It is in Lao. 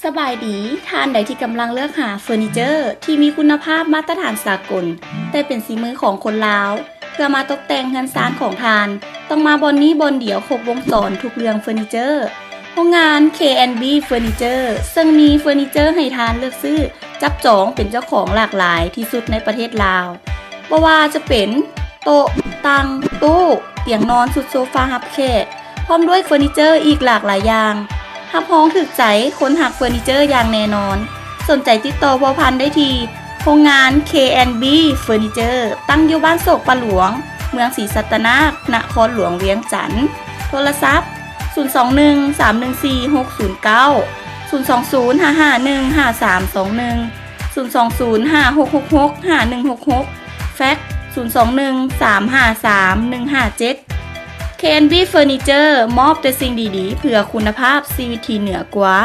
ສະບາຍດີ, ທ່ານໃດທີ່ກຳລັງເລືອກຫາເຟີນີເຈີທີ່ມີຄຸນນະພາບມາດຕະຖານສາກົນ, ແຕ່ເປັນສີມືຂອງຄົນລາວ, ເພື່ອມາຕົກແຕ່ງເຮືອນຊານຂອງທ່ານ, ຕ້ອງມາບ່ອນນີ້ບ່ອນດຽວ, ຄົບວົງຈອນທຸກເລື່ອງເຟີນີເຈີ. ໂຮງງານ ເຄ ແອນ ບີ ເຟີນີເຈີ ເຊິ່ງມີເຟີນີເຈີໃຫ້ທ່ານເລືອກຊື້, ຈັບຈອງເປັນເຈົ້າຂອງຫຼາກຫຼາຍທີ່ສຸດໃນປະເທດລາວ. ບໍ່ວ່າຈະເປັນໂຕະ, ຕັ່ງ, ຕູ້, ຕຽງນອນ, ຊຸດໂຊຟາຮັບແຂກ, ພ້ອມດ້ວຍເຟີນີເຈີອີກຫຼາກຫຼາຍຢ່າງ. ຮັບຮອງຖືກໃຈຄົນຮັກເຟີນີເຈີຢ່າງແນ່ນອນ. ສົນໃຈຕິດຕໍ່ພົວພັນໄດ້ທີ່ໂຮງງານ ເຄ ແອນ ບີ ເຟີນີເຈີ ຕັ້ງຢູ່ບ້ານໂສກປາຫຼວງ, ເມືອງສີສັດຕະນາກ, ນະຄອນຫຼວງວຽງຈັນ. ໂທລະສັບ ສູນສອງໜຶ່ງ ສາມໜຶ່ງສີ່ ຫົກສູນເກົ້າ, ສູນສອງສູນ ຫ້າຫ້າໜຶ່ງ ຫ້າສາມສອງໜຶ່ງ, ສູນສອງສູນ ຫ້າຫົກຫົກຫົກ ຫ້າໜຶ່ງຫົກຫົກ, ແຟັກ ສູນສອງໜຶ່ງ ສາມຫ້າສາມ ໜຶ່ງຫ້າເຈັດ. ເຄ ແອນ ບີ ເຟີນີເຈີ ມອບແຕ່ສິ່ງດີໆ ເພື່ອຄຸນນະພາບຊີວິດທີ່ເໜືອກວ່າ.